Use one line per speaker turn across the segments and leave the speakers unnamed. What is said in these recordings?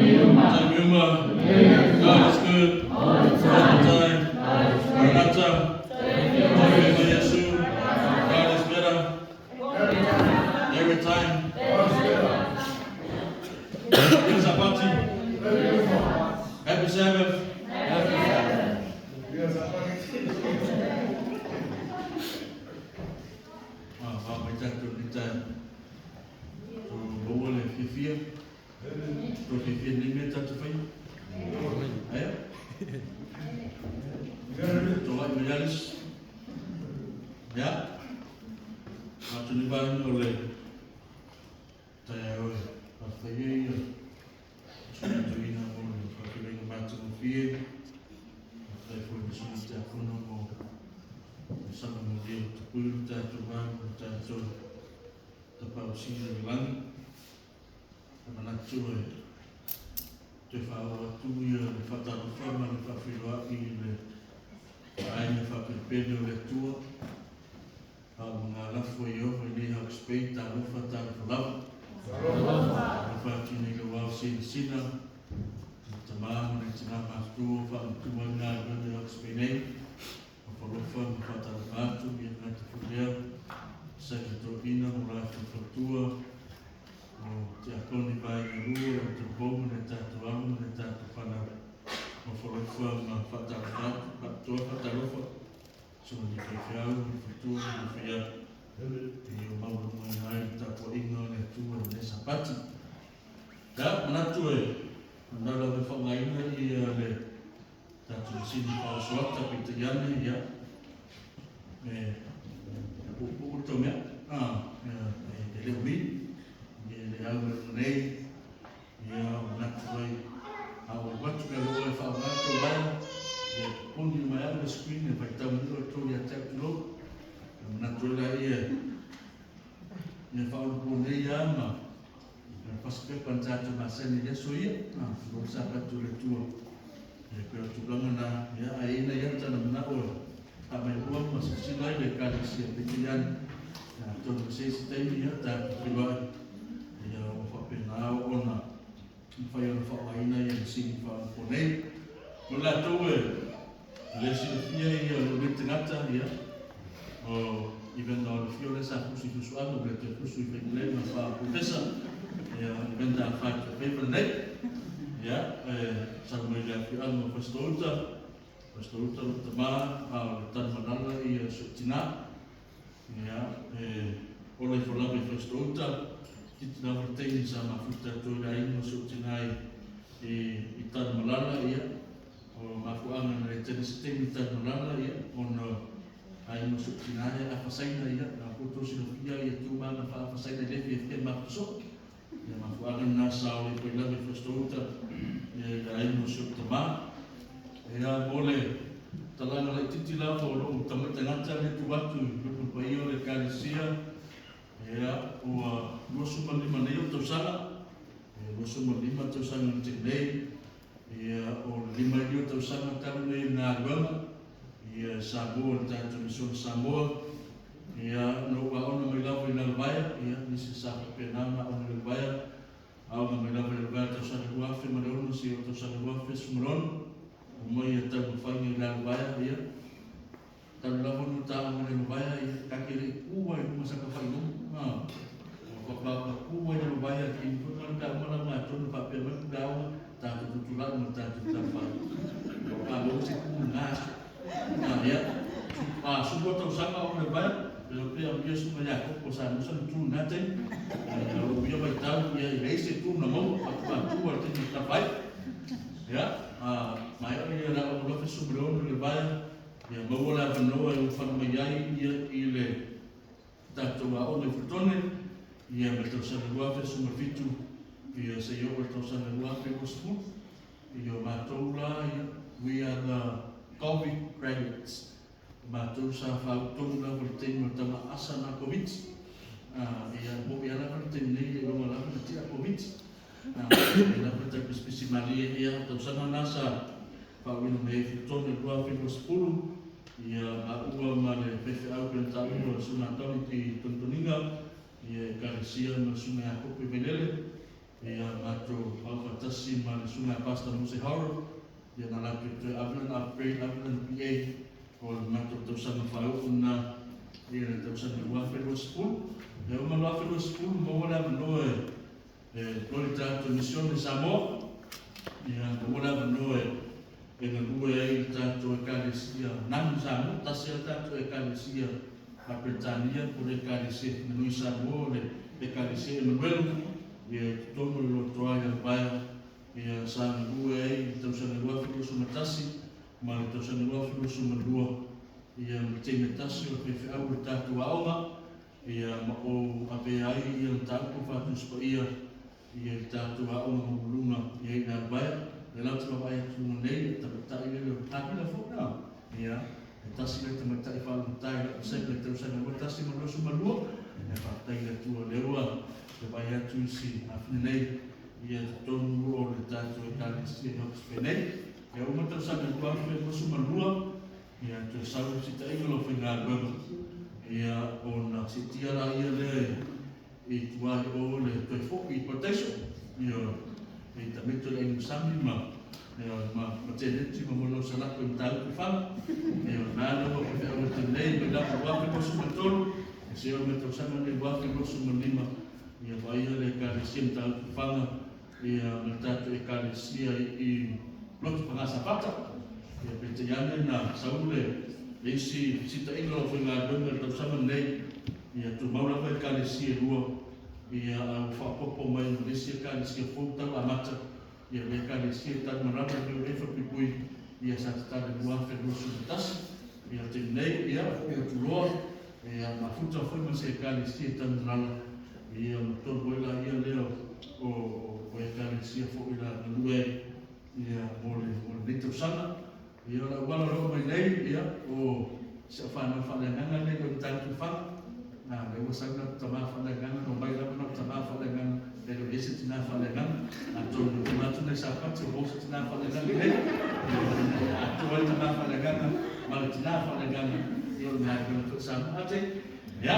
Taimi uma. God is good. All the time. Maranatha. Tau mai Iesu. God is better. Every time. Happy Sabati. Happy Sabbath. Faa mai tatou i le taeao. Ua maua le fiafia. Ua fiafia nei mea tatou faia. Aia. Tolai mai Alice. Ia. Atu ni vaega o le taeao e faafetaia ia suiga tuuina mo le faafeiloaiga matagofie. Faafetai foi i le suiga tiakono mo le saga molia o tapui o le tatou va ma le tatou Tapaau Sili o le Lagi. E manatu e toe faaoo atu ia le faatalofa ma le faafeiloai i le aiga faapelepele o le Atua. A o magalafo e Ieova i nei Hawke's Bay, talofa, talofa lava. Talofa atu nei lou ao sinasina, le tama ma le tina matutua o faamatua ai galuega i Hawke's Bay nei. Alofa ma faatalofa atu ia tagata foi lea, Saika Toeaina mo latou faletua, o Tiakoni Vaega Lua, o outou pou ma nai tatou alo ma nai tatou fanau. Alofa ma faatalofa atu, faapitoa faatalofa, Susuga i le Faifeau ma le faletua ma le faiaga, e maualuga ai le tapuaiga a le Atua i lenei Sapati. Ia, manatu e manao lava e faaaogaina ia le tatou masini faaosoata peitai ane, ia, e puupuu le tau mea, e le umi, e le au mai luga nei, ia, o manatu ai, a ua alu atu le aloa e faaaoga le tou uaea, ia, pupuni uma ai lava le screen e faitau mai oe tou ia te au, tulou, ia manatu ai laia, ia faaulupo nei lava ma fasipepa na tatou masani i le aso ia, tulou le Sapati o le Atua. E pei o le tulaga na, ia, a i ai nai ata na manao e faamaioa ma silasila ai le Ekalesia, peitai ane, ia, atonu e se isi taimi, ia, tatou feiloai, ia, ua faapena ona mafai ona faaaogaina ia masini faaonapo nei. Mo i latou e le silafia ia lou nei tagata, ia, o Ivenda Olifio lea sa fusu i Fusuaga, ua le toe fusu i Faipule ma faa-Professor, ia, Ivenda Fatuafaiva lenei. Ia, e sau mai le afioaga o Fasitouta, Fasitouta lou tama, a o le Tanumalala ia si ou tina. Ia, e ola ifo lava i Fasitouta, titi lava le taimi sa mafuta atu ai le aiga o si ou tina i, i Tanumalala, ia, o mafuaaga na le tele se taimi i Tanumalala, ia, ona aiga o si ou tina e afa Saina, ia, na ua outou silafia ia tu ma ana faafa Saina i le fiafia mafuta soo. Ia mafuaaga na sa ola ifo ai lava i Fasitouta, ia, i le aiga o si ou tama. Ia, mo le talaga laitiiti lava o lou tamai tagata lea tu atu i luma o le paia o le Ekalesia, ia, ua 25 nei ou tausaga, ia, 25 tausaga na tea nei, ia, o le lima i lua tausaga talu nei i le galuega, ia, i Samoa, i le tatou Misiona Samoa, ia, na ou aoga mai lava i Lalovaea, ia, nisi sa faapena ona aoga i Lalovaea, Aoga mai lava i le vae tausaga 2006 seia oo tausaga 2016, omai ia taumafaiga i Lalovaea, ia, talu lava ona ta aoga i Lalovaea, ia, ta te le i ku ai luga sa ka fai luga, a, ua papa ku ai Lalovaea ki foi ma le uma la matou na faapea mai le aoga, tatou tutulai ma tatou tafai. Ua pa maua se ku na aso. A, ia, a, sulu tausaga aoga i Lalovaea, Pea pea o Iesu ma Iakopo sa nusa na tu na taimi. Ia o ia vaitau ia i leai se tu na maua faatuatua le taimi o tafai. Ia, a maea ia la o lofe su le ono le vaea, ia maua le avanoa e ufana mai ai ia i le tatou aoga i Fotone, ia ma le tausaga 2017, ia seia oo i le tausaga 2020. Ia o matou la ia, we are the Covid graduates. O matou sa faautonu lava i le taimi o le tama asa na Koviti. Ia mo'i a lava le taimi nei le iloga lava na tia Koviti. Ia lava le tau pisipisi malie ia tausaga na sa faauuina mai ai Filitone 2020 ia maua ma le faifeau pe na taua le Susuga Tony T. Tonitoniga ia Ekalesia ma le Susuga Iakopo i Vailele ia matou aufaatasi ma le susuga ia Pastor Mose Harold, ia na latou toe ave lana upgrade, ave lana BA o le matou tausaga faaiuga lena i le tausaga 2020. Ia uma le 2020 maua le avanoa e toe le tatou misione i Samoa, ia maua le avanoa e galue ai i le tatou Ekalesia Nanu Samoa, tasi lava le tatou Ekalesia Faa-Peretania po o le Ekalesia Nui Samoa o le Ekalesia Emanuelu, ia i totonu o le lotoa i Alepaea, ia sa galue ai i le tausaga 2021 ma le tausaga 2022, ia ma le taimi e tasi o le faifeau o le tatou aoga, ia ma ou avea ai ia mataupu Faatusi Paia ia i le tatou aoga maualuluga ia i le Alepaea. O lea la ou te vaavaai atu i luga nei, le tamaitai lea o Havila foi na, ia, e tasi lea tamaitai faalogotā i lau vasega i le tausaga 2022, ia faafetai i le Atua o lea ua vaai atu i si afine nei ia totonu o le tatou Ekalesia i Hawke's Bay nei. Ia uma tausaga 2022, ia toe sau le fesilitaiga o lau faigaluega, ia ona siitia laia lea i tua i o le toe foi i Parataiso, ia i Tameto le Aiga ma ia ma ma Teneti ma Molau Salako i Mataupu i Faga, ia na lea ua faifeau atu nei mai lava 2023, e se o me tausaga nei 2025, ia vaaia le Ekalesia Mataupu i Faga, ia ma le tatou Ekalesia i Lotu Paga Safata. Ia peitai ane na sau le isi fesilitaiga o lau faigaluega i le tausaga lenei, ia tumau lava Ekalesia e lua, ia a ua faaopoopo mai ma le isi Ekalesia fou tau amata, ia le Ekalesia i Tanumalala i Niu Efa Puipui, ia sa tatala i 2021. Ia le taimi nei, ia foi atu loa, ia mafuta foi ma se Ekalesia i Tanumalala, ia ma tonu ai laia lea o Ekalesia foi la galue ai ia mo le mo lenei tausaga. Ia o le auala o lo o mai nei, ia o si au fanau faaleagaga nei o le Matautu Faga. A lea ua sau lau tama faaleagaga, na omai lava lau tama faaleagaga, e le o i ai se tina faaleagaga. Atonu e tua atu nai Sapati o maua se tina faaleagaga nei. Ia atoa ai tama faaleagaga ma le tina faaleagaga, ia o le galuega foi sa maate. Ia,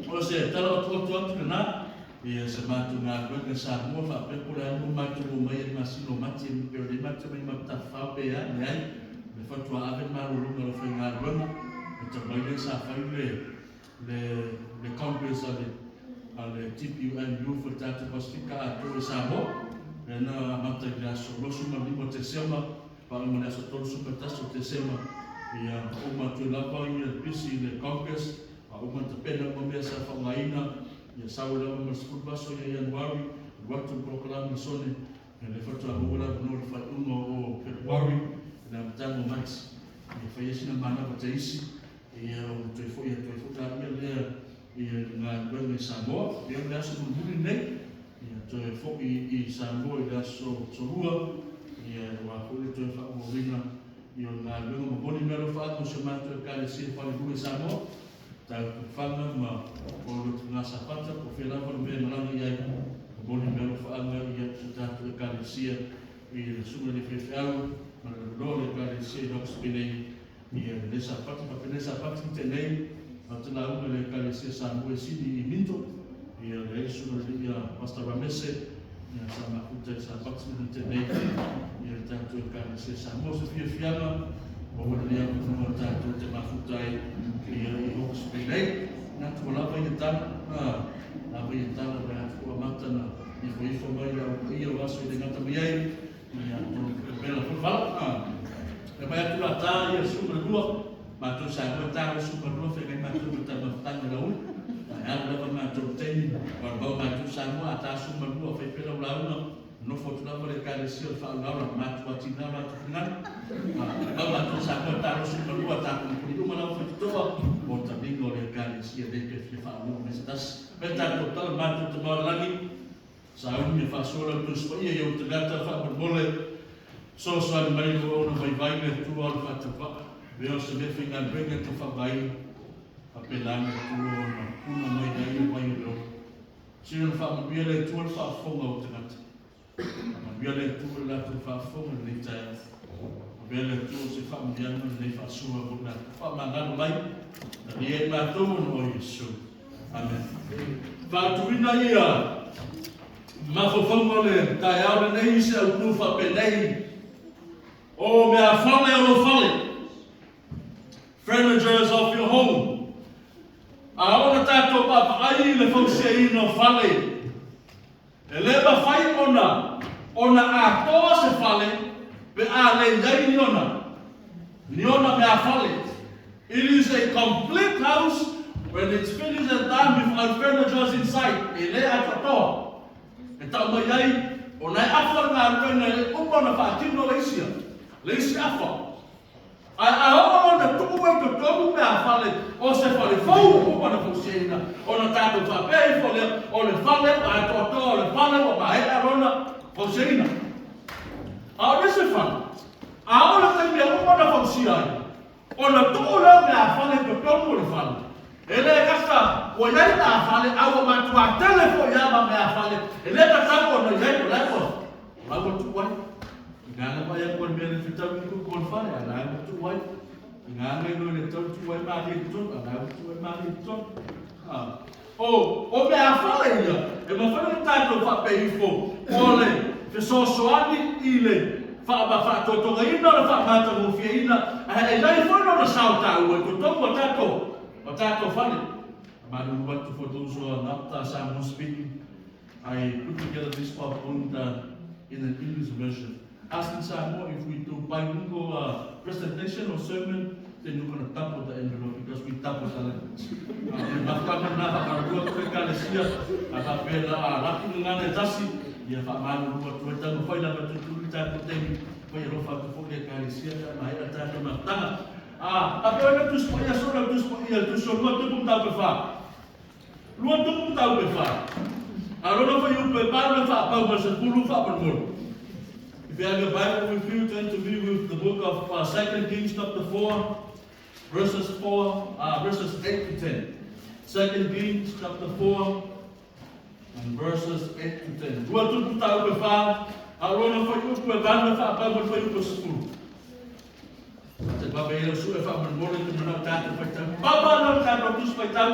o se tala otooto atu lena, ia se matou galuega i Samoa faapea po o le a le mea ua matou omai ai i le masina o Mati pe o lea matou te omai i Matafafao pe a, leai, o le faatoa ave le malologa i lau faigaluega, e tau mai lea sa fai le le le Congress a le a le TPUNU for le tatou Pasefika atoa i Samoa, lea na amata i le aso 25 o Tesema faaiu ma le aso 31 o Tesema, ia uma atu ai lava ia le pisi i le Congress, a uma ona tapena uma mea sa faaaogaina, ia sau ai lava ma le 10 aso ia Ianuari, alu atu le polokalame o Sone, ia lea faatoa maua le avanoa i le faaiuga o Fepuari, i le amataga o Mati, ia fai ai sina manava te isi, ia ona toe foi atu ai foi laia lea i le galuega i Samoa. Ia o le aso mulimuli lenei, ia toe foi i Samoa i le aso Solua, ia aua foi le toe faaauauina i o le galuega momoli mealofaaga o si o matou Ekalesia Falelua i Samoa, Tautufaga ma o Lotu Gasapata, po o fea lava le mea e malaga i ai, momoli mealofaaga i atu tatou Ekalesia i le Susuga i le Faifeau ma le Loa o le Ekalesia i Hawke's Bay nei ia lenei Sapati. Faapea lenei Sapati na tea nei, matou te lauga i le Ekalesia Samoa i Sini i Minto, ia le ai le Susuga i le Alii ia Pastor Ramese, ia sa mafuta i le Sapati na tea nei ia le tatou Ekalesia Samoa. O se fiafiaga maua lenei avanoa tatou te mafuta ai ia i Hawke's Bay nei. Manatu ua lava ia tala, a, lava ia tala o le a fua amata na ifoifo mai le au paia o aso i le gata mai ai, ia atonu pela foi vala, a. E mai atu la ta ia su ma lua, matou sa lua ta su ma lua fe ngai matou ma ta mafutaga la ulu. Ae alu lava matou taimi, vaovao matou Samoa a ta su ma lua fai pela lauga, nofo atu lava le Ekalesia o le faaulaula, matou atina o latou finagalo. Mau matou Samoa ta lo su ma lua, ta punipuni uma lava faitotoa, mo taliga o le Ekalesia nei pe fia faaulua mai se tasi. Mai tatou tala matou te maoa lagi, Sauni e faasoa lau Tusi Paia i ou tagata faamolemole, fesoasoani mai i lou auauna vaivai le Atua o le faatauvaa, avea o se mea faigaluega e tau faaaogaina, faapena le Atua ona puna mai ai le vai o le ola. Sili ona faamanuia le Atua le faafofoga o ou tagata. Faamanuia le Atua i le latou faafofoga i lenei taeao. Avea le Atua o se faamanuiaga lenei faasoa mo le latou faamagalo mai, talia ai matou ona o Iesu. Amen. Faatuina ia Mafaufauga o le taeao lenei i se autu faapenei, o meafale o lou fale, furnitures of your home. A oo ina tatou vaavaai i le fausiaina o fale, e le mafai ona atoa se fale pe a le i ai ni ona meafale. It is a complete house when it's finished and done without furnitures inside. E le atoatoa. E tau mai ai, ona e afa le galuega e le uma ona faatino le isi afa. Ae a oo loa ina tuu ai totonu meafale o se fale fou ua uma ona fausiaina, ona tatou faapea ifo lea, o le fale ua atoatoa, o le fale ua maea lona fausiaina. A o nisi fale, a oo i le taimi e uma ona fausia ai, ona tuu lea o meafale i totonu o le fale. E le gata ua i ai meafale, a ua matuā tele foi lava ma meafale e le tatau ona i ai, o la ua tuu ai. I gaga vaai atu i le mea le fetaui ni kuku o le fale, a la ua tuu ai. I gaga iloa i le tau tuu ai malie i totonu, a la ua tuu ai malie i totonu. O meafale ia, e mafai ona tatou faapea ifo, o le fesoasoani i le faatotogaina o le faamatagofieina, ae e i ai foi lona sao taua i totonu o tatou fale. Malulu atu, for those who are not Samoan speaking, I put together this PowerPoint in an English version. Us in Samoa, if we do bilingual presentation or sermon, then you're going to double the envelope because we double the language. Mafuama na whakarua koe kalesia, a whapea a laki ngana e tasi, ia whamalulu atu e tau whai lava tuturu tātou taimi, whai alofa atu fo le kalesia, ka mai a tātou mafutaga. A pe ona Tusi Paia so la Tusi Paia, Tusi o Lua Tupu Mataupu e 4. Lua Tupu Mataupu e 4. A lona fuaiupu e 8 le faapau ma le 10 faamolemole. If you have your Bible with you, turn to me with the book of 2 Kings chapter 4, verses 4, verses 8 to 10. 2 Kings chapter 4 and verses 8 to 10. Lua Tupu Mataupu e 4, a lona fuaiupu e 8 le faapau ma le fuaiupu e 10. Te pape e su e faamolemole te manao tātou faitau. Papa na tātou tusi faitau,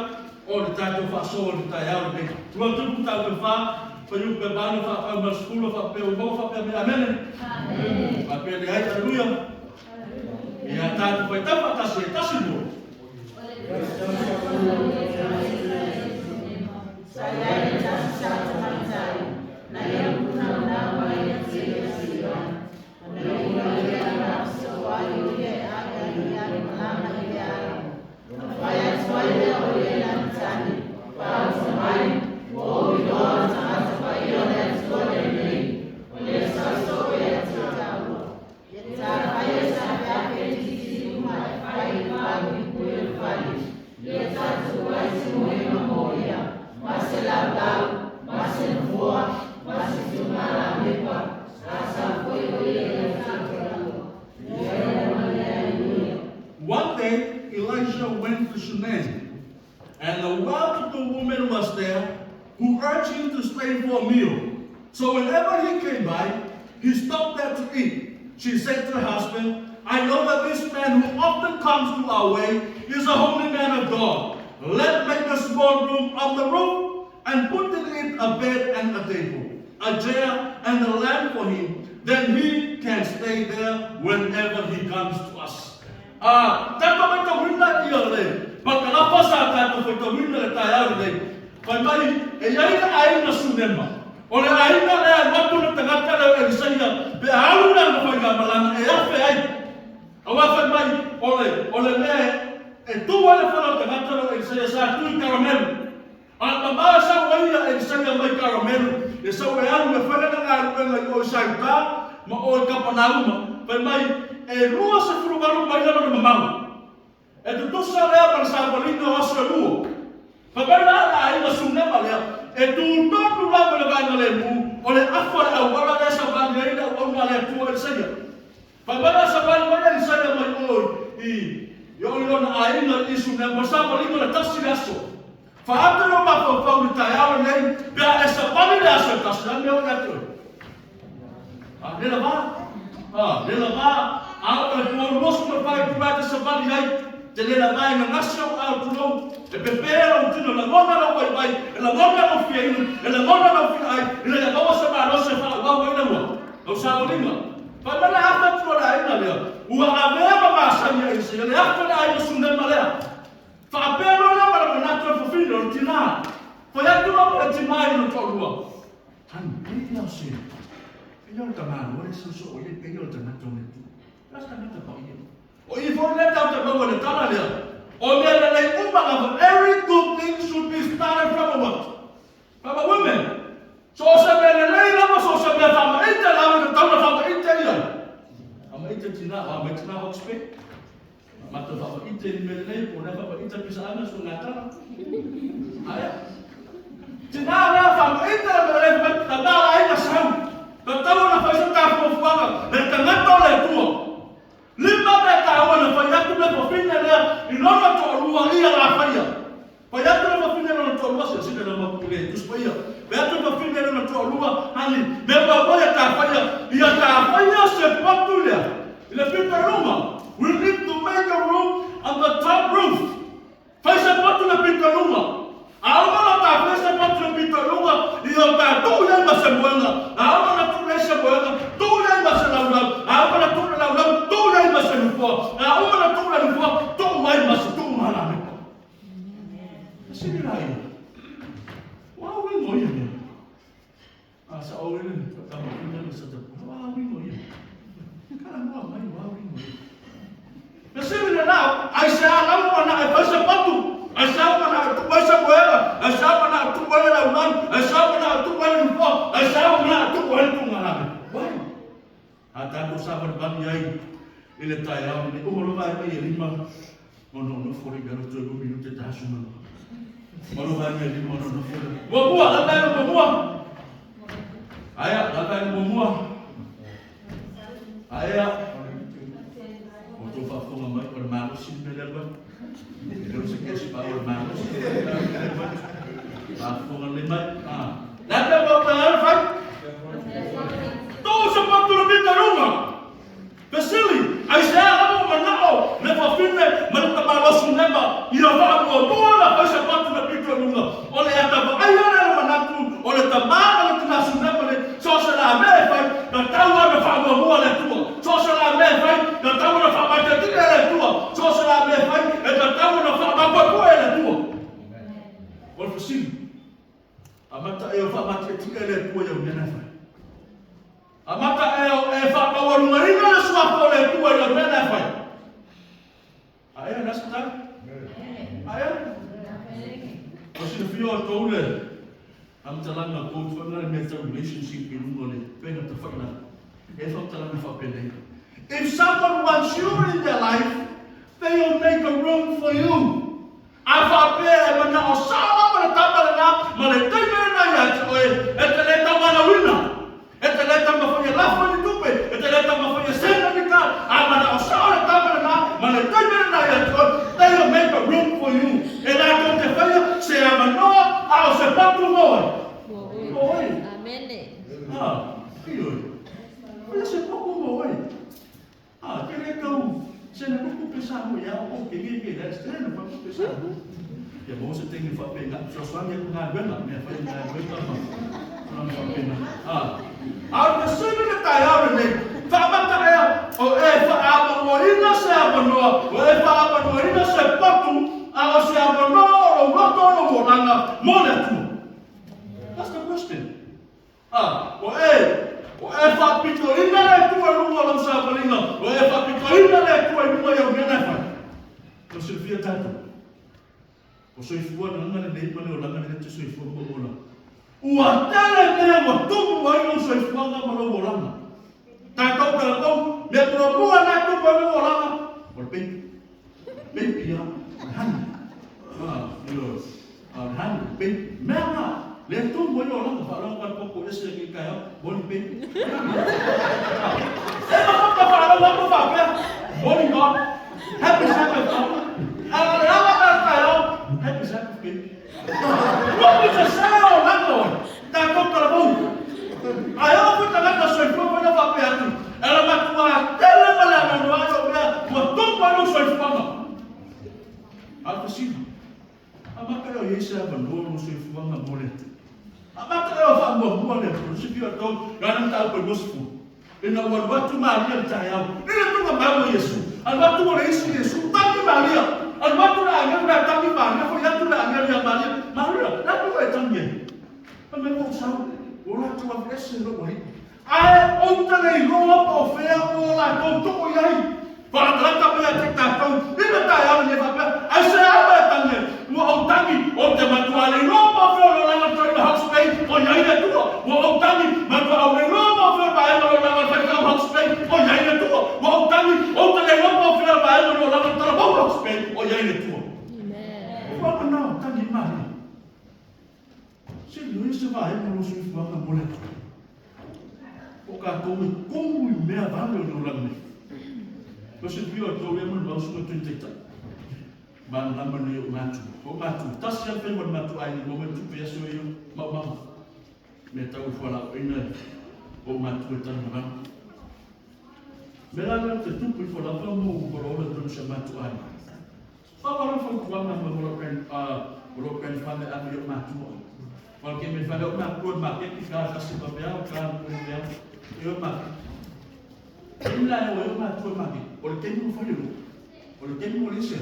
o le tātou faasoa le taeao lenei. Lua Tupu Mataupu e 4, fuaiupu e 8 faapau ma le 10 faapea ua maua faapea mai. Amene. Faapea le ai, aleluia. Ia tātou faitau faatasi e tasi lua.
Sa i ai le tasi sa tamaitai, na ia punaunau ai e te sila. Na ia ia na so ai o ia e ave ai ia le malama i le alo. Na fai atu ai lea o ia i lana tane, fauta mai, ua ou iloa o le tagata paia o le Atua lenei, o lea sa soo ia te taua. Ia tafaia sa feafe itiiti i luma e fai i papuipui o le fale. Ia tatou ai se moega mo ia, ma se laulau, ma se nofoa, ma se tugalamepa, a sa foi o ia ia te taua. Aleluia.
One day, Elisha went to Shunem, and a well-to-do woman was there who urged him to stay for a meal. So whenever he came by, he stopped there to eat. She said to her husband, "I know that this man who often comes to our way is a holy man of God. Let make a small room on the roof and put in it a bed and a table, a chair and a lamp for him. Then he can stay there whenever he comes to us." Ah, tatou matauina ia le pakalapa sa tatou faitauina le taeao lenei. Fai mai, e i ai le aiga Sunema. O le aiga lea e alu atu le tagata lea o Elisaia, pe alu le ana faigamalaga e afe ai. Aua fai mai, o le mea e tu ai le fale o le tagata lea o Elisaia sa tu i Karamelu. A mamao sau ai ia Elisaia mai Karamelu, e sau e alu e fai lana galuega i o i Saiuta ma o i Kapanauma. Fai mai, e 28 maila lona mamao. E tutusa lea ma le savaliga o aso e 2. Fai mai la le aiga Sunema lea, e tutonu lava le vaega lemu, o le afa le auala lea savali ai le auauna a le Atua Elisaia. Fai mai la savali mai Elisaia mai o i o i lona aiga i Sunema, savaliga le tasi le aso. Faata lou mafaufau i le taeao lenei, pe a e savali le aso e tasi, a mea o ia te oe. A, le lava. A, le lava. A o le po 24 itula e te savali ai, te le lava e gagasi au ao tulou. E pepe lou tino, e lagona lou vaivai, e lagona lou fia inu, e lagona lou fia ai, ina ia maua se malosi e faaauau ai lau sauniga. Fai mai le afe atu o le aiga lea, ua avea ma masani ai se le afe le aiga Sunema lea. Faapea loa lea ma le manatu o le fafine o le tinā. Fai atu loa ma le tinā i lona toalua, Hani, pei ia o se, pei ia o le tamaloa lea e soosoo ai, pei ia o le tagata o le Atua. O le a se tagata paia? O i foi lea tatou te maua i le tala lea, o mea lelei uma lava, every good thing should be started from a what? From a woman. So o se mea lelei lava, so o se mea faamaite lava, e tatau ona faamaite ia. Faamaite tina, o mai tina Hawke's Bay. Matou faamaite i mea lelei, po o lea faamaite pisaaga so ngatala. Aia. Tina lea faamaite le mea lelei, mai tama la aiga sau. Tatau ona fai se ta fuafuaga, le tagata o le Atua. Lima mea taua na fai atu le fafine lea i lona toalua ia la faia. Fai atu le fafine i lona toalua, silasila i le mapu le Tusi Paia. Fai atu le fafine i lona toalua, Hani, mea muamua ia ta faia, ia ta faia se potu lea i le pito i luga. We need to make a room on the top roof. Fai se potu i le pito i luga. A uma ona ta faia se potu i le pito i luga, ia o ta tuu i ai ma se moega. A uma ona tuu i ai se moega, tuu i ai ma se laulau. A uma ona tuu le laulau, tuu i ai ma se nofoa. A uma ona tuu le nofoa, tuu ai ma se tuumalamepa. Fesili la ia, ua au ingo ia mea? A sa o ile tama le sa tapu, ua au ingo ia. Kala mua mai ua au ingo ia. Fesili le nao, ai se a lau mana e fai se patu, ai se a mana e tu ai se moega, ai se a mana e tu ai le laulau, ai se a mana e tu ai le nofoa, ai se a mana e tu ai le tuugalame. Why? A tatou savalivali ai i le taeao lenei, uma loa vaega ia e lima, ona nonofo lea i lalo toe lua minute ta asu mai. Uma loa vaega e lima ona nonofo lea. Muamua, la vaega muamua. Aia, la vaega muamua. Aia, o tou faafofoga mai, o le malosi le mea lea alu atu. E le o se kesi pa o le malosi le mea lea alu atu. Faafofoga lelei mai. Ah. Le a mea muamua e alu fai? Tuu se patu le mita i luga. Fesili, Aisea lava ua manao le fafine ma le tamaloa Sunema ia faamuamua ona fai se patu le pito i luga? O le ata vaaia lea le manatu o le tama ma le tina Sunema nei, so o se la mea e fai, tatau lava ona faamuamua le Atua. So o se la mea e fai, tatau ona faamaitetia e le Atua. So o se la mea e fai, e tatau ona faamapuepue e le Atua. O le fesili, Amata ea o faamatiatia le Atua i au mea na e fai? Amata ea o e faamaualugaina le suafa o le Atua i lau mea na e fai? A ea le aso tala? A ea? O silafia outou le faamatalaga quote foi lena le mea tau relationship i luga o le upega tafailagi. E faamatalaga faapenei. If someone wants you in their life, they will make a room for you. A faapea e manao sao lava le tama lena ma le taimi lena ia te oe, e te le taualaauina, e te le taumafai e lafo i ni tupe, e te le taumafai e send ni card, a manao sao le tama lena ma le taimi lena ia te oe, they will make a room for you. E latou te faia se avanoa a o se patu mo oe. Mo oe.
Amene.
A, ioe. Faia se patu mo oe. A, ke le tau sena kuku pe sa mo ia o ke nge ke that's the na pa pe sa. Ia mo se tengi fa pe nga so so nge nga wena me fa nga wena ma. Tulaga faapena. A, a o le fesili le taeao lenei, faamata ea o e faaavanoaina se avanoa, o e faaavanoaina se patu, a o se avanoa o lou loto o lou olaga mo le Atua? That's the question. A, o e, o e faapitoina le Atua i luga o lau savaliga, o e faapitoina le Atua i luga i au mea na e fai. Ua silafia tatou, o soifua naga lenei ma le olaga lenei te soifua ma ou olaga. Ua tele mea ua tumu ai lou soifuaga ma lou olaga. Tatou tatou, mea muamua na e tumu ai lou olaga, o le peipi. Peipi a, o le hani. A, ioe. A o le hani, o le peipi. Mea na, lea e tumu ai le olaga. Faalogo ka le koko ese i taeao, morning baby. E ma faalogo atu faapea, morning God, happy Sabbath God. A o le ala ka taeao, happy Sabbath baby. Ua pita se olaga oe, tatou talavou. Ae oo foi tagata soifua foi na faapea atu, e le matua tele ma le anoanoai o mea ua tupu ai lou soifuaga. A o le fesili, Lusi fia tou, na na tau pe 20. Ina ua alu atu Maria le taeao. I le tuga mau o Iesu. Alu atu o le isi Iesu, tagi Maria. Alu atu le agelu le tagi Maria, foi atu le agelu ia Maria. Maria, la tu e tagi e. Pa me o sau, o la tu a ese lo wai. Ae ou te le iloa po o fea o latou too i ai. Faalatalata mea te tatou, i le taeao lenei faapea, ai se a mea tagi ai. Ua ou tagi, ou te matua le iloa po o fea o lo laga toeaina Hawke's Bay o i ai le Atua. Ua ou tagi, matua ou le iloa po o fea o le vaega o lo laga faifeau Hawke's Bay o i ai le Atua. Ua ou tagi, ou te le iloa po o fea o le vaega o lo laga talavou Hawke's Bay o i ai le Atua. Ua manao tagi Maria. Se iloa se vaega o lou soifuaga mo le Atua. O tatou e kumu i mea vave o le olaga nei. O se fia o tou lea ma le usu atu i taitai. Malamalama nei o matua. O matua, tasi lava le faiva o le matua aiga mo mai tupe aso ia mau mama. Mea tau e fualaauaina o matua e talamalama. Mea la lea te tupu ifo lava mo olaola tonu sa matua aiga. Pau lava le fautuaga ma o lou grandfather e ave i ou matua. Aua ke me fale o matua i maketi ka tasi ma mea o ka mo mea e o maketi. Taimi la e o ai o matua i maketi, o le taimi ua fai le lotu. O le taimi ua leai se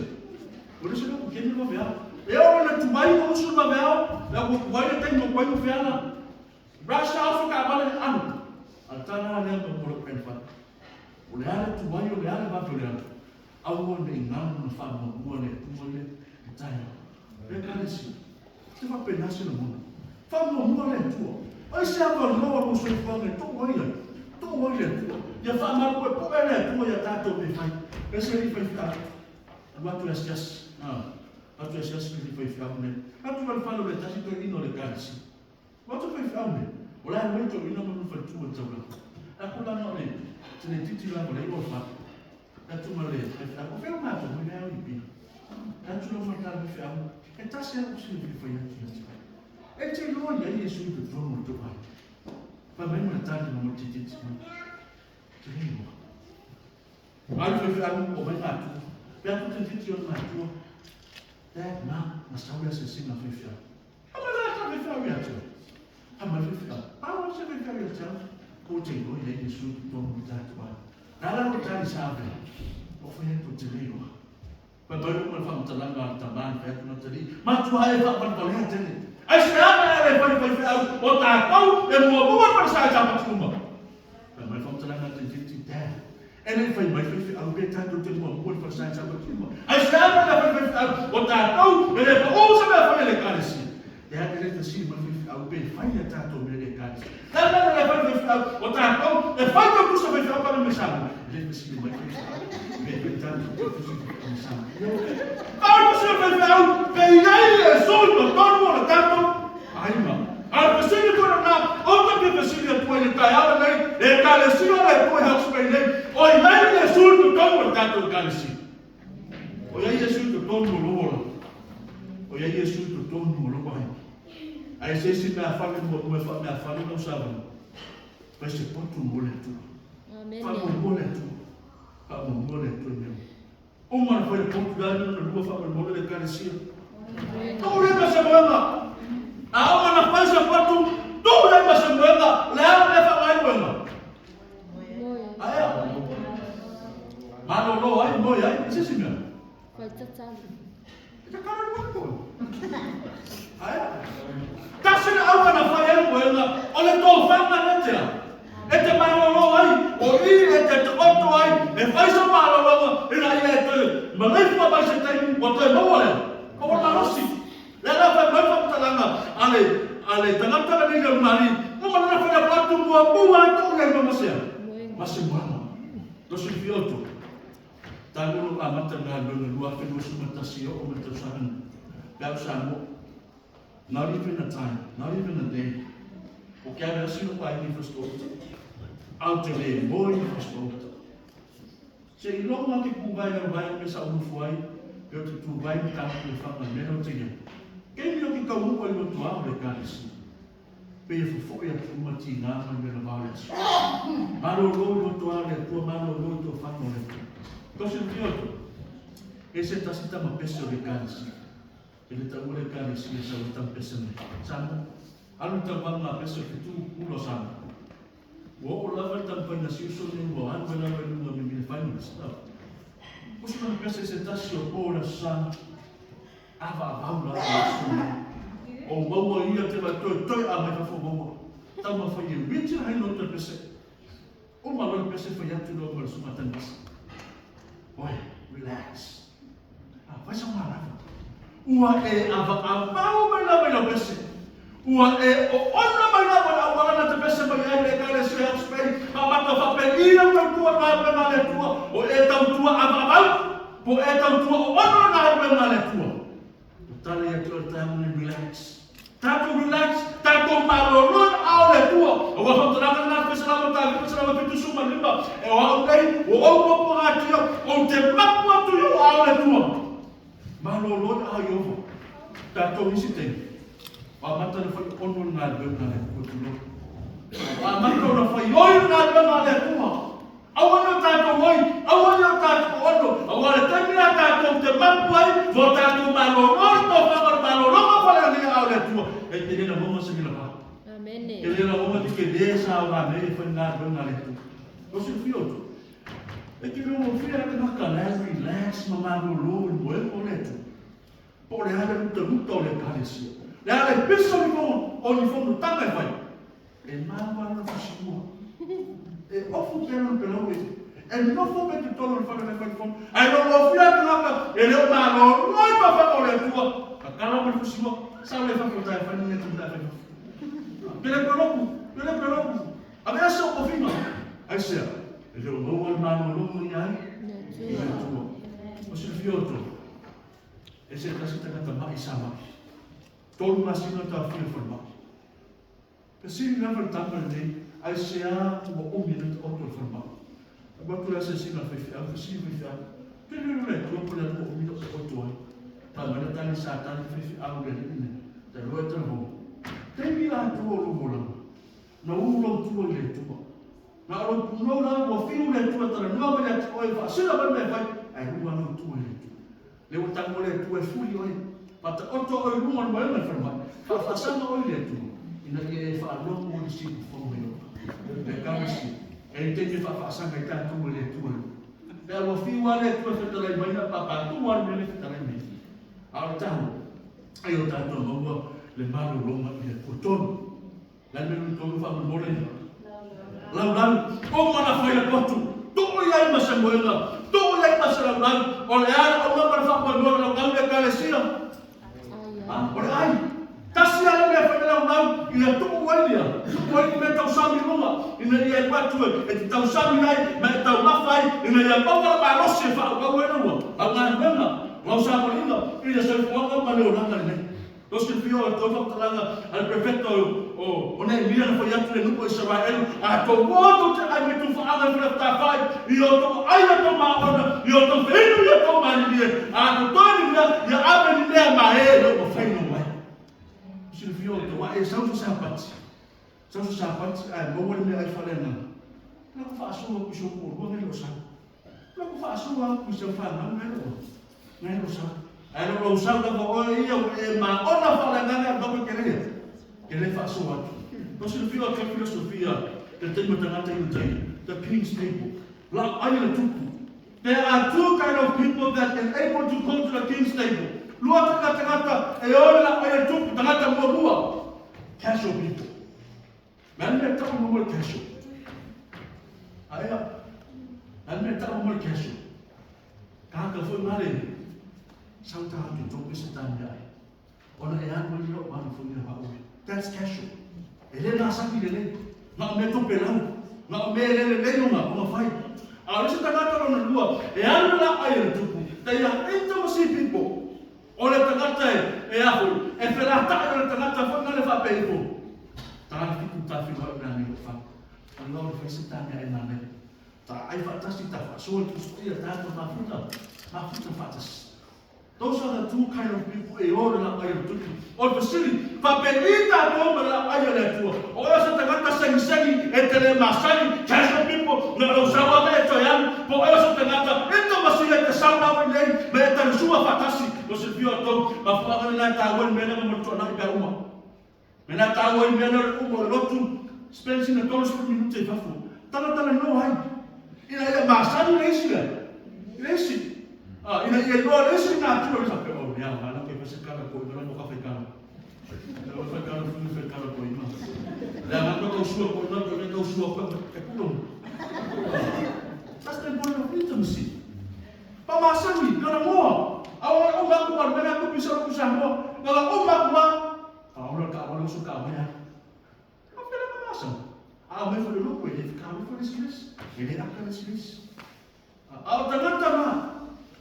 ua leai se lotu taimi ua veao. E oo ina tuai lou uso i vaveao, la ua tuai le taimi o tuai ma feala. Rush off ka vale alu. A le tala lea ma mo lou grandfather. O le a le tuai o le a le vave o le alu. Aua ne i galo na faamuamua le Atua i le taeao. Le Ekalesia, se faapena se lagona. Faamuamua le Atua. Ai se avanoa o lou soifuaga e tuu ai ai, tuu ai le Atua. Ia faamalupuepu'e le Atua ia tatou mea fai. Ese alii faifeau, alu atu e asiasi, a, atu e asiasi le alii faifeau nei. Atu i le fale o le tasi toeaina o le Ekalesia. Ua atu faifeau nei, o la e aumai toeaina ma lona faletua i le taulaga. A tulaga o le tinaititi lava o le i'a o le fale. E atu ma le faifeau, o fea o matou mai lea au i Apia? E atu lau matala faifeau, e tasi lava usi e fia fai atu ia te oe. E te iloa i ai Iesu i totonu o le tou aiga. Fai mai ma le tali ma le tititi mai. Te le iloa. Alu faifeau, omai matua. Pe atu tititi o le matua. Dad, ma, na sau le asiasiga a faifeau. Ama la ta faifeau ia te oe. Ama le faifeau. Ao se faifeau ia te au. Ko te iloa i ai Iesu i totonu o tatou aiga. Na ala o tali sa ave. O fai atu te le iloa. Fai mai uma le faamatalaga a le tama na fai atu na tali. Matua e faapalevalea tele. Ai se aga e ale fai faifeau o tatou e muamua le falesa e sapati uma. Fai mai le faamatalaga a Teviti, Dad, e le i fai mai faifeau pe tatou te muamua i le falesa e sapati uma. Aisea mea le fai faifeau o tatou e le pau se mea fai a le Ekalesia? Dad, e le fesili mai faifeau pe fai a tatou mea i le Ekalesia. Le a le mea le fai faifeau o tatou e fai tautusa faifeau pa me Samoa? E le fesili mai faifeau pe fai tatou tautusa faifeau me Samoa. Pau le fesili faifeau pe i ai Iesu i totonu o le tatou aiga. A o le fesili foi lena, ou te fia fesili atu ai i le taeao lenei, le Ekalesia o le Atua i Hawke's Bay nei, o i ai Iesu i totonu o le tatou Ekalesia? O i ai Iesu i totonu o lou ola? O i ai Iesu i totonu o lou aiga? A e se isi meafale muamua e faameafale lau savali, fai se potu mo le Atua. Faamuamua le Atua. Faamuamua le Atua i mea uma. Uma ona fai le potu le a lona lua faamolemole le Ekalesia. Tuu le ma se moega. A uma ona fai se potu, tuu le ma se moega, o le a le mea faagaioega? Aea. Malolo ai, moe ai, se isi mea.
Fai tatalo.
E tatalo le moe. Aea. Tasi le auga na fai ai le moega, o le tofaga lea te a. E te malolo ai, o i e te taoto ai, e fai sau malologa ina ia e toe maleifua mai se taimi ua toe maua lea. Maua le malosi. Lea la fai mai faamatalaga a le a le tagata lenei le Ulugalii, uma lona fai atu atu muamua atu i ai ma masea. Ma se moana. Lo silafia outou. Talu lou amata i le galuega 2021 e oo mai le tausaga nei. Pe au Samoa. Not even a time, not even a day. O ke ave asi lou aiga i Fasitoouta. Au te le moe i Fasitoouta. Se iloga ke ku vai au vai me sa unufu ai, pe o te tu vai ma tāku le whanga me o te ia. Keimi o ke kaunuu ai loto a o le Ekalesia. Pe ia fofo'i atu uma tīnā mai me la vao le aso. Malōlō i loto a o le Atua, malōlō i tō whanga o le Atua. Tō silafia outou, e se tasi tama pese o le Ekalesia. E le taua le Ekalesia sau e tama pese mai. Samoa. Alu i tauvaga a pese o le fetu pula o Samoa. Ua oo lava le taumafaiga a si uso lenei ua alu ai lava i luga me mile finalist. Usu lana pese i se tasi o po o le Aso Sa, avaavau lava le aso lenei. O maua ia te vai toe toe a mai fafo maua. Taumafai e witi la hai loto le pese. Uma loa le pese fai atu loa ma le susuga Tanimasa. Oi, relax. A, fai sau malava. Ua e avaavau mai lava i lau pese. Ua e oona mai lava i le auala na te pese mai ai le Ekalesia Hawke's Bay, ma matou faapei lau tautua i galuega a le Atua, o e tautua avaavau, po o e tautua oona i galuega a le Atua. O tala ia te oe le taeao lenei, relax. Tatou relax, tatou malolo i aao o le Atua. Aua faamatalaga lena a le 175, E o au nei, ua ou puapuagatia, ou te mapu atu i ou aao le Atua. Malolo i aao o Ieova. Tatou isi taimi, ua amata ona fai ono le galuega a le Atua, tulou. Ua amata ona fai oi le galuega a le Atua. Aua ne i o tatou oi, aua ne i o tatou ono, aua o le taimi lena tatou te mapu ai ma o tatou malolo le tofaga o le malologa o falealii a o le Atua, e te le lagona se mea lava. E te le lagona te tele sa o ga mea e fai galuega a le Atua. Ua silafia outou? E te le gofie le tagata la e relax ma malolo i le moega o le Atua. Po o le a le lutaluta o le Ekalesia, le a le pisa o ni fono, o ni fonotaga e fai, e mau lava lona fusimua. E ofu pea lona pelau e, e nofo pea i totonu o le fale o le fai fono. Ae lolofia le tagata e le o malolo i tofaga o le Atua, tatala mai le fusimua, sau lea i fafo tai fai ni mea tunu tai fai fafo. Pele peloku, pele peloku, aveese ou tofiga. Aisea? E le o maua le malologa ia ai i le Atua. O silafia outou, E se tasi tagata ma'i sa ma'i. 3 masina taofia i le falemai. Fesili lava le tama lenei, aisea ua umi ai le taoto i le falemai? Alu atu le asiasiga a le faifeau, fesili le faifeau, Te lilo le Atua po o le a le ua umi lou taoto ai? Fai mai le tali, Sa tali le faifeau i le alii lenei, Talu ai talavou. Taimi atoa o lou olaga, na uu lou tua i le Atua. Na o lou punou la ua fiu le Atua e talanoa mai ia te oe e faasila mai le mea e fai, ae ua lou tua i le Atua. Lea ua tago le Atua e fuli oe, faataoto oe i luga o le moega i le falemai, faafaasaga oe i le Atua, ina ia e faalogo i le siufofoga mai oe. Le Ekalesia, e i ai taimi e faafaasaga ai tatou e le Atua i luga. Pe a ua fiu lava le Atua e fetalai mai, na o pāpā tuu lava le mea lea e fetalai mai ai. A o le taua, ai o tatou maua le malologa i le Atua. Tonu. Le a le mea lona tonu faamolemole? Laulau. Uma ona fai le potu. Tuu i ai ma se moega. Tuu i ai ma se laulau. O le a le auga ma le faamoemoe o le laulau i le Ekalesia? Ha? O le ai. Tasi lava le mea e fai le laulau, ia tuu ai ia, tuu ai ni mea tausami i luga, ina ia alu atu e te tausami ai ma e taumafa ai, ina ia maua le malosi e faaauau ai lau lau galuega, lau savaliga i le soifuaga ma le olaga lenei. Lo silafia o le toe faamatalaga a le Prefeta o Nehemia na fai atu i le nuu o Isaraelu, A tou o tou te ai mai tufaaga i Faleatafai, i o tou ai a tou maona, i o tou feinu i o tou malilie, a totoe ni mea, ia ave ni mea ma e le o mafai ona omai. Lo silafia outou, a e sau se Sapati, sau se Sapati ae maua le meaai faaleagaga, na ku faasoa atu i si ou toalua nai lou sau. Na ku faasoa atu i si au fanau nai lou nai lou sau. Ae lou lou sau lava oe ia ua e maona faaleagaga e maua ke le ke le faasoa atu. Lo silafia o le filosofia le taimi o tagata i uta ia, the king's table. Lau ai le tupu. There are two kind of people that can able to go to the king's table. Lua tagata tagata e o le lau ai le tupu, tagata muamua. Casual people. Le a le mea e tau mo le casual? Aia. Le a le mea e tau mo le casual? Tagata foi ma le sau tagata i tope se tani ai. Ona e alu ai lea o alu foi le vaoe. That's casual. E le nasani lelei. Na o mea tope lau. Na o mea e le lelei ona, ona fai. A o le isi tagata lona lua, e alu le laau ai e le tupu. They are intimacy people. O le tagata e, e a foi, e felatai o le tagata foi na le faapea ifo, Ta le fitu ta feiloai mea nei o fai. Alu au e fai se ta mea e manaia. Ta ai faatasi, ta faasoa le Tusi Paia, tatou mafuta, mafuta faatasi. Those are the two kind of people e o le laau ai a le Tupu. O le fesili, faapei tatou ma le laau ai a le Atua? O oe o se tagata segisegi e te le masani, casual people, na o lou sau lava e toe alu, po o oe o se tagata intimacy e te sau lava i nei me e talusua faatasi. Ua silafia outou, mafuaaga lena e taua ai le mea lea ma le tuanai pea uma. Mea na tāua i mea na o le uma o le lotu, spend sina 30 minute i fafo, talatalanoa ai, ina ia masani le isi lea, i le isi. Ina ia iloa le isi natura le faapea, oh, lea, ngana ke fai se kala ko ina mo ka fai kala. Le o fai kala fu fai kala ko ina. Lea ngana ko sua ko ina ko ina sua ko e kulo. That's the point of intimacy. Pamasani, kana moa. Awa o maku wa mena ku bisa ku sa moa. Ngala o maku ma. Awa ka awa so ka wa ya. Ka fela pamasani. A me fo le loko e ka me fo le siles. E le aka le siles. A o tagata na.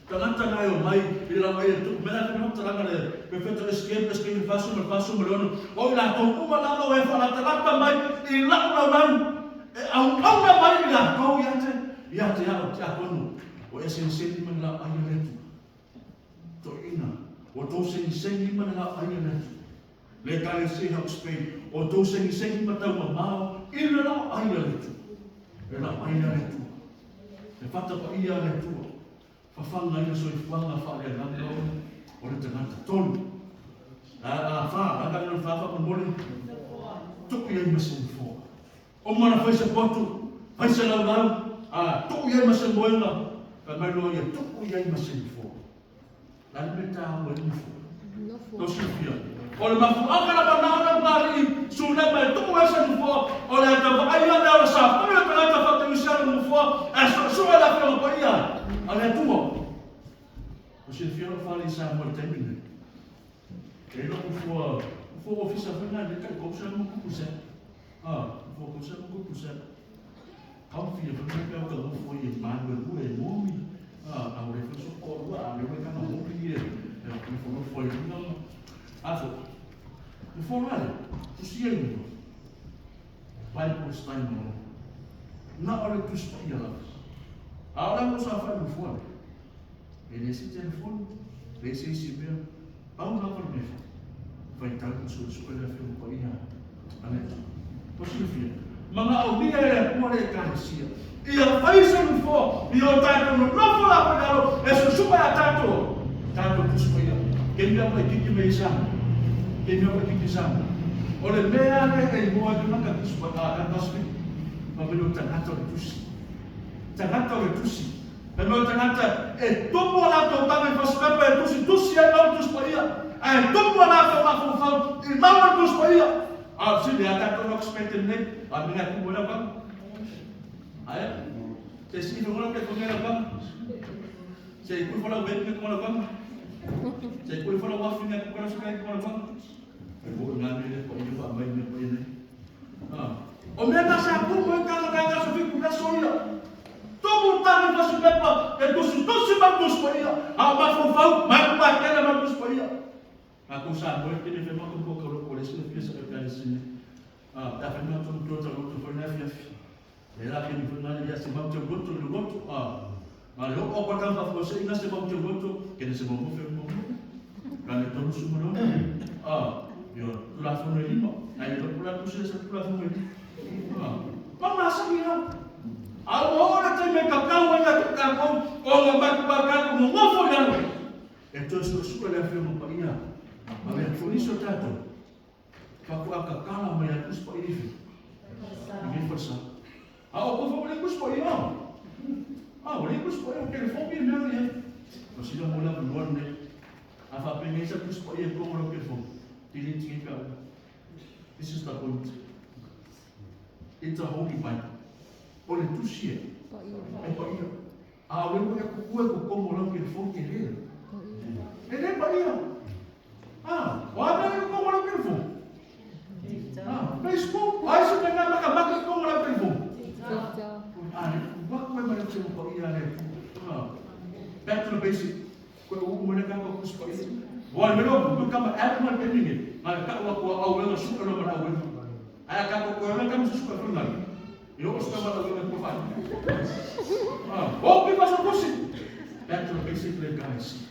Tagata na e o mai i la mai tu mena ka no talanga le pe feto escape escape fasu me fasu me lono. O la to uma la o e fa la talata mai i la la la. E au au na mai i la ko ia te ia te au te akonu. O e sen sen man la ai le tu. To ina. O to sen sen man la ai le tu. Le ka le se ha Spain. O to sen sen ma tau ma i le la ai le tu. Le la ai le tu. E fata pa ia le tu. Whawhanga ia soifuaga faaleagaga o le tagata. Tolu. A a fa, a ka ngana fa fa mole. Tuku ia ma se nofoa. O mana fai se potu, fai se laulau, a tuku ia ma se moenga, ka mai loa ia tuku ia ma se nofoa. La le ta o le nofoa. To silafia. O le mafuaga la mana na mari su le mai tuku ia se nofoa, o le ata va ai ana o sa pule tagata fa te usia le nofoa, e so so la fe o pa ia. A le atua. O silafia o fale sa mo le taimi nei. E lo fua fua ofisa fana le kai ko sa mo ku sa. Ah, fua ko sa mo ku sa. Kau fia fana pe o ka mo fua i ma le ru e mo mi. Ah, a o le fo so ko ru a le we ka mo mi e. E ko fo no fo i no. A fo. O fo la. Tu si e no. Bible style mo. Na o le tu sia la. A o la mo sa fa no fo. E le si telefone, le si si mea. Pau la pa le fai tau su su le fi mo ia. Ale. Po si fia. Manga o mia e ko le ka sia. Ia fai se no fo, ia o tato no no fo la pa galo, e su su pa tato. Tato tu su ia. Ke mea pa kiki me isa. Ke mea pa kiki sa. O le mea le e mo a ka ka su pa ka ka su. Ma me no tagata le tusi. Tagata le tusi. Me no tagata e tomo la to tanga i fasipepa e tusi tusi e mau tusi pa ia. E tomo la to mafufau i mau tusi pa ia. A si le ata to expect nei, a mina ku mo la pa. Ai. Te si no ke ko ngela pa. Se ku fo la web ke ko la pa. Se ku fo la wafi ne ko la se ko la pa. E bo nga me le ko i fa mai me ko i ne. Ah. O mea na sa ku mo ka ka ka so fi ku na so ia. Tomo tanga fasipepa e tusi tusi mau tusi pa ia. A mafufau mai ku pa kela mau tusi pa ia. A ko sa mo ke ne fe mo ko ko ko le se fi sa ka le sine. Ah, ta fa no to to to to fo na fi fi. E la ke ni fo na ya se mau te goto le goto. Ah. Ma le o ko ta fa fo se ina se mau te goto ke ne se mo mo fe mo. Ka le to su mo no. Ah, yo tu la fo no lima. Ai lo pula tu se se tu la fo no. Ah. Ma ma sa mi na. A o ora te me ka ka wa ya ka ko o nga ma ku ba ka ko mo fo ya. E to su su le fe mo pa ia. Ma le fo ni so tato. Ka ku aka kala mo ya kus pa i fi. I fi sa. A o ko fo le kus pa ia. A o le kus pa ia ke fo mi me ia. O si la mo la mo ne. A fa pe ngi sa kus pa ia ko mo ke fo. Ti ni ti ka. This is the point. It's a holy Bible. O le tusi e. E pa ia. A o le mo e ku e ko komo la ke fo ke le. E le pa ia. Ah, o a me ko mo la ke fo. Ah, Facebook, ai se me nga maka maka ko mo la ke fo. Ah, wa ko me le te mo pa ia le. Ah. Back to the basic. Ko o mo le ka ko kus pa ia. Wa me lo ku ka ma adama ke ni. Ma ka wa ko au le su lo ma au. Ai ka ko ko le ka mo su ko fu na. Yo ko sa ma lo ko fa. Ah, o ke pa sa kusi. Back to the basic le guys.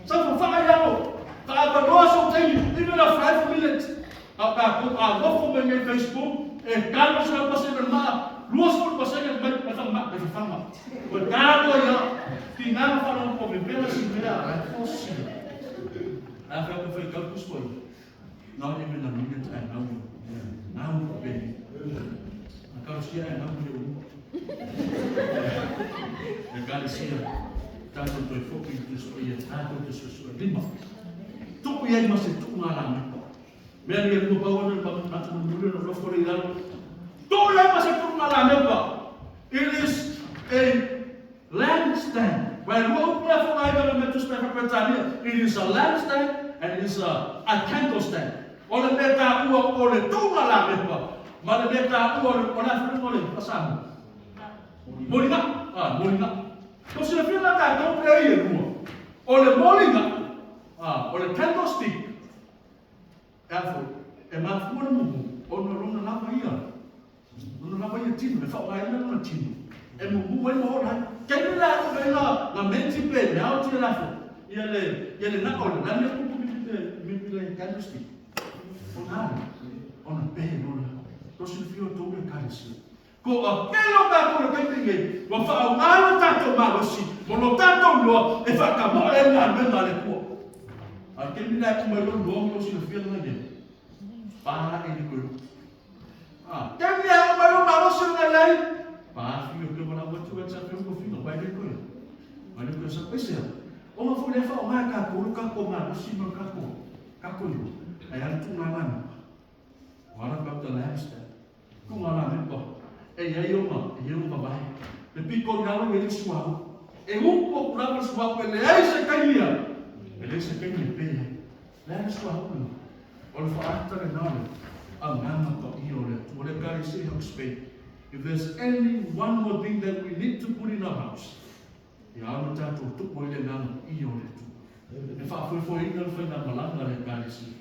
Sa fo fa ya lo. Ka ba no so te even a 5 minutes. A ka ko a go fo me ngai Facebook e ka no sa pa se ma luas por pa se me me fa ma me fa ma. Ko ka no ya ti na fa no ko me pela si me a fo si. A fa ko fa ka kus ko. Not even a minute I know you. Now, baby. Akalosia e nau le uma. Ekalesia, tatou toe foi i le Tusi Paia, tatou te suesue lima. Tuu i ai ma se tuugalame. Mea nei e lua pau ana le manatu mulimuli ona nofo lea i lalo. Tuu i ai ma se tuugalame. It is a lampstand. Ua e lua upu la e faaaogaina e le mea Tusi Paia Faa-Peretania. It is a lampstand and it is a candle stand. O le mea taua o le tuugalame ma le mea taua o le a foliga o le Faa-Samoa? Moliga. Ah, moliga. Ua silafia la tatou mea ia e lua. O le moliga, ah, o le candlestick, e a foi, e mafua le mumu ona o lona lava ia, lona lava ia tino, e faaaogaina lona tino e mumu ai ma ola ai. Taimi la e ave ai la, la menti pe le ao tia la foi, ia le, ia le na o le la mea kupu mimi le, mimi le candlestick. Ona ale, ona pe lona, to silafia o tou Ekalesia. Ko a kelo tatou le taimi lenei, ua faaaoga lo tatou malosi ma lo tatou iloa e faatamoe ai le galuega a le Atua. A o le taimi lena e uma ai loa le iloa ma lou silafia lena i ai, pa e le toe uu. A, taimi e uma ai lou malosi lena i ai, pa fio ke wala atu e tsa fio fio pai le toe. Pai le toe sa pese. Ona foi le faaaoga e tatou lo tatou malosi ma lo tatou tatou iloa. Ai a le tuuga. What about the lampstand? Tuuga lamepa. E i ai ona, e i ai ona vavae. Le pito i lalo i ai le suauu. E upu atu lava le suauu e leai se taimi a, e leai se taimi e pe ai. Le a le suauu lena? O le faaata lena o le agaga paia o le Atua. Le Ekalesia Hawke's Bay, if there's any one more thing that we need to put in our house, Ia ona tatou tupu ai le agaga paia o le Atua. E faafoefoeina le faigamalaga a le Ekalesia,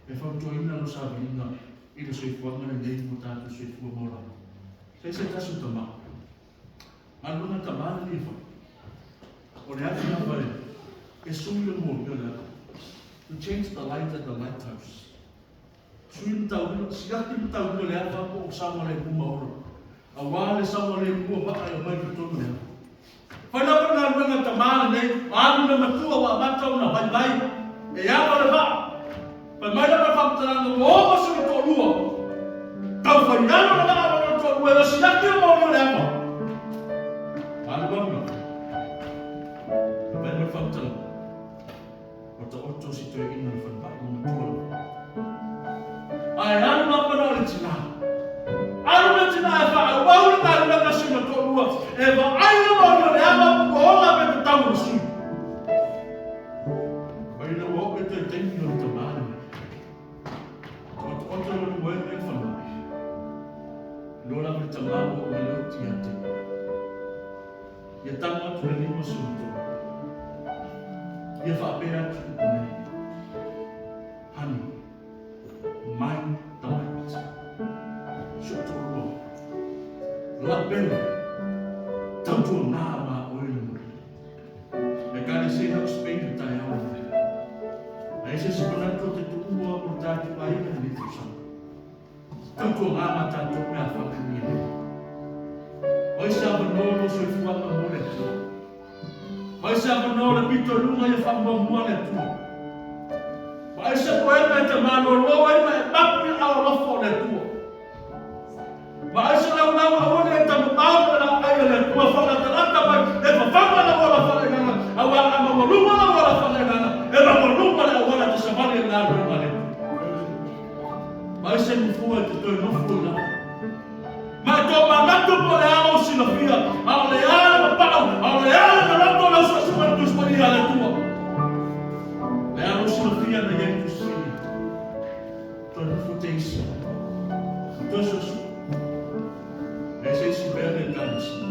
e fautuaina lau savaliga i le soifuaga lenei mo tatou soifua maolalo. Sa i se tasi o tama, galuega tama lenei e fai. O le afi lava e sui le moli o le afi. To change the light at the lighthouse. Sui matauina, siaki matauina le ava po o saogalemu ma ola, aua le saogalemu o vaa e omai i totonu o le ava. Fai lava le galuega a tama lenei, alu le matua ua amata ona vaivai, e ava le vaa. Fai mai lava le faamatalaga ua ova sona toalua, tau fai alo le vaa ma lona toalua e siaki le moli o le ava. Alu alu lava. Fai mai le faamatalaga. Ua taoto si toeaina le falemai ma matua lava. Ae alu lava na o le tina. Alu le tina e faaauau le galuega a si ona toalua e vaai le mauli o le ava ua ola pe tatau o le sui. Mai ina ua oo le toe taimi o le tama lenei. Taotaoto lona moe mai le falemai. Iloa lava le tama ua oo mai le oti ia te ia. Ia tago atu le lima si ona toalua. Ia faapea atu upu nei, Honey, mind the light. Si ou toalua, lapele, tautuana ma oe le moli. E kale se hau Spain le taeao lenei. A e se isi manatu o te tuua o le tatou aiga lenei tausaga. Tautuana ma tatou mea whakanui nei. Mai se avanoa lou soifuaga mo le Atua. Mai se avanoa le pito i luga ia faamuamua le Atua. Mai se poema e te malolo ai ma e mapu i ao alofa o le Atua. Mai se laulau aua ne i tamamao ma le laau a le Atua faalatalata mai e fafaga lau ala faaleagaga, aua a maualuga lau ala faaleagaga, e maualuga le auala e te savali ai i galuega a le Atua. Mai se nofoa e te toe nofo i lalo. Ma e tomanatu po o le a lou silafia, a o le a le mapau, a o le a le loloto o lau suesuega i le Tusi Paia a le Atua. Le a lou silafia na i ai le Tusi Paia. Toe nofo te isi, ma toe suesue. E se isi mea le Ekalesia.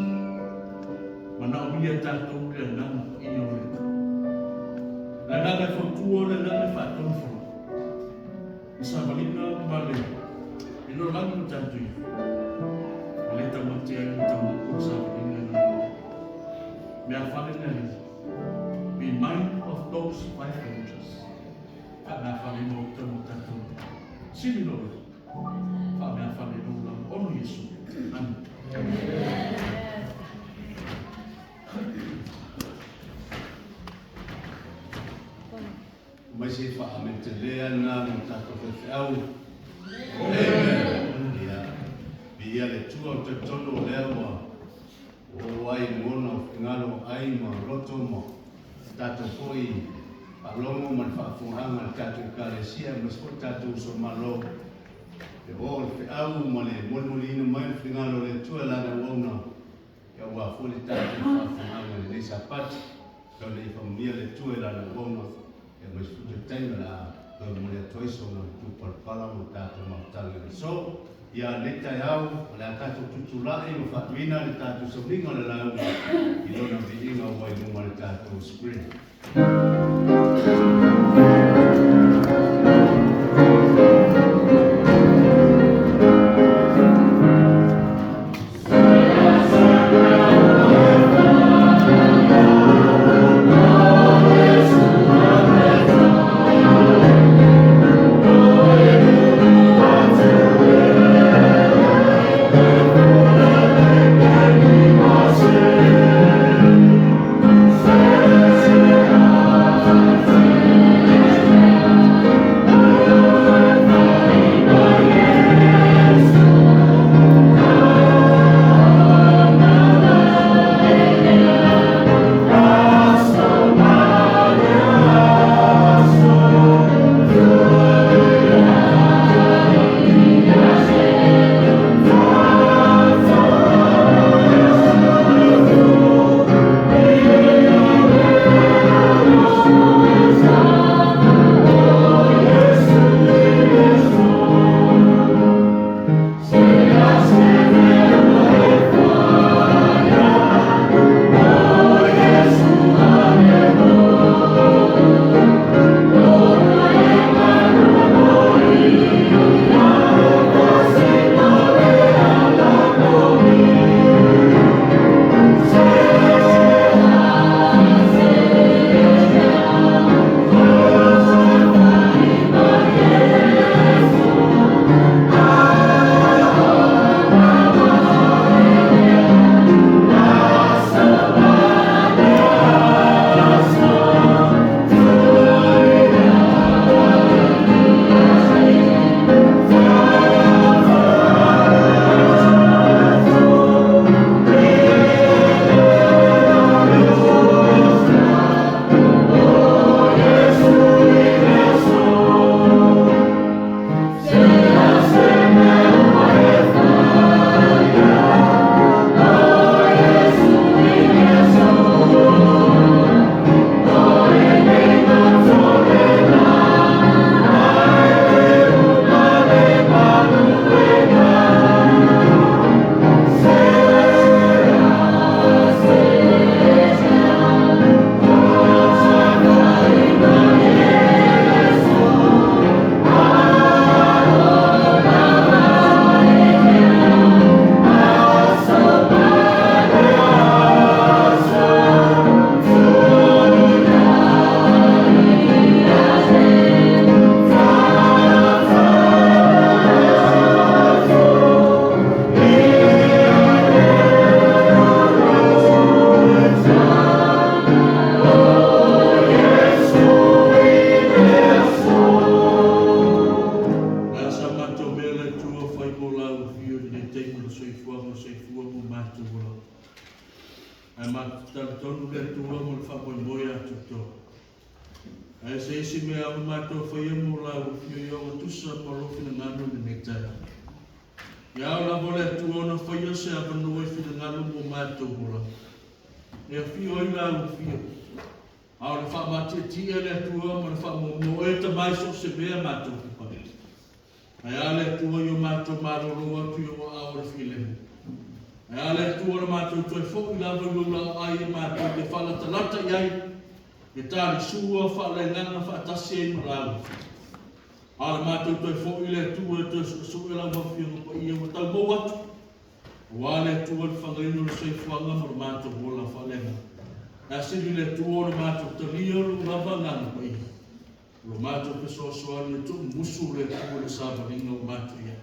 Manaomia e tatou le agaga paia o le Atua. Le agaga e fautua, le agaga e faatonu folau. I savaliga ma le i lo lagi ma tatou ifo. Ma le taumate ai le taunuu o le savaliga i lona lagi. Mea fale le Alii. Be mindful of those five angels. Faamea fale no uta mo tatou. Sili lo le. Faamea fale no ula ono Iesu. Amen.
Aumai se faa-amene tele lena mo tatou faifeau. Amen. Ia, viia le Atua, ou te talitonu o lea ua oo ai lagona o finagalo o ai ma loto ma tatou foi faalogo ma le faafofogaaga a le tatou Ekalesia aemaise foi le tatou uso a Malo, le oo o le feau ma le molimoliina mai o le finagalo o le Atua i Lana auauna, aua foi le tatou faafofogaaga i lenei Sapati. Tau ina ia faamanuia le Atua i Lana auauna, aemaise foi le taimi o le a toe momoli atu ai sona matupalapala mo le tatou mafutaga i le aso. Ia, lenei taeao, o le a tatou tutulai ma faatuina le tatou sauniga o le lauga i Lona viiga ua i luma o le tatou screen.
Le a sa matou mea le Atua fai mo la ua fio i lenei taimi o le soifuaga o soifua mo matou ola. Ae matou te talitonu le Atua mo le faamoemoe atoatoa. Ae se isi mea ao matou faia mo la ua fio i oga tusa ma lou finagalo i lenei taeao. Ia ao lava le Atua ona faia se avanoa i finagalo mo matou ola. E afio ai la ua fio. A o le faamatietie a le Atua ma le faamuamua e tamai so o se mea matou te pale. Ae a le Atua i o matou malolo atu i ou aao o le filemu. Ae a le Atua le matou toe foi lava i lou laoai e matou te faalatalata i ai, e talisua faaleagaga faatasi ai ma laua. A o le matou toe foi i le Atua e toe suesue lau Afioga Paia ua tau mou atu, Aua le Atua le fagaina o le soifuaga ma lo matou ola faaleagaga. Ae sili le Atua o le matou talia o lou lava Agaga Paia. O lo matou fesoasoani e tuumumusu le Atua i le savaliga ua matou i ai.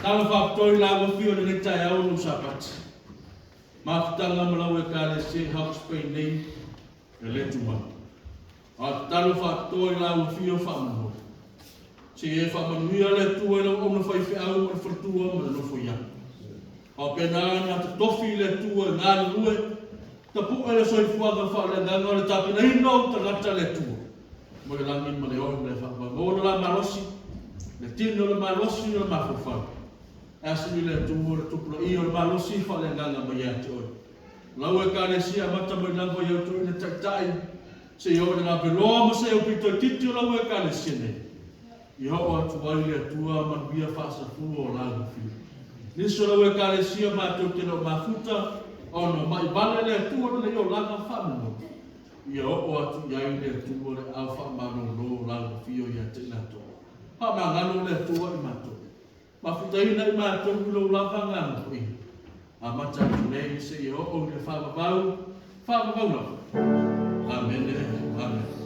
Tala faapitoa i lau Afio i lenei taeao o lou Sapati. Mafutaga ma lau Ekalesia i Hawke's Bay nei, e le tumau. A tatalo faapitoa i lau afio faamolemole. Se i e faamanuia le Atua i lau auauna faifeau ma le faletua ma le nofoia. Faapena ona totofi i le Atua e galulue, tapu'e le soifuaga faaleagaga o le tapenaina o ou tagata le Atua mo le lagi ma le ola e faavavau. Maua lo la malosi, le tino le malosi o le mafaufau. E asini le Atua le tupulaia o le malosi faaleagaga mai ia te oe. Lau Ekalesia amata mai lava i au toeaina taitai seia oo i le laveloa ma se aupito itiiti o lau Ekalesia nei, ia oo atu ai le Atua manuia faasafua o lau Afioga. Nisi o lau Ekalesia matou te le o mafuta ona o mai vale le Atua lenei olaga faamolemole, ia oo atu i ai le Atua le aao faamalolo o lau Afio ia te i latou. Faamagalo le Atua i matou. Mafutaina i matou i lou lava Agaga Paia, amata atu nei seia oo i le faavavau, faavavau lava. Amene, amene.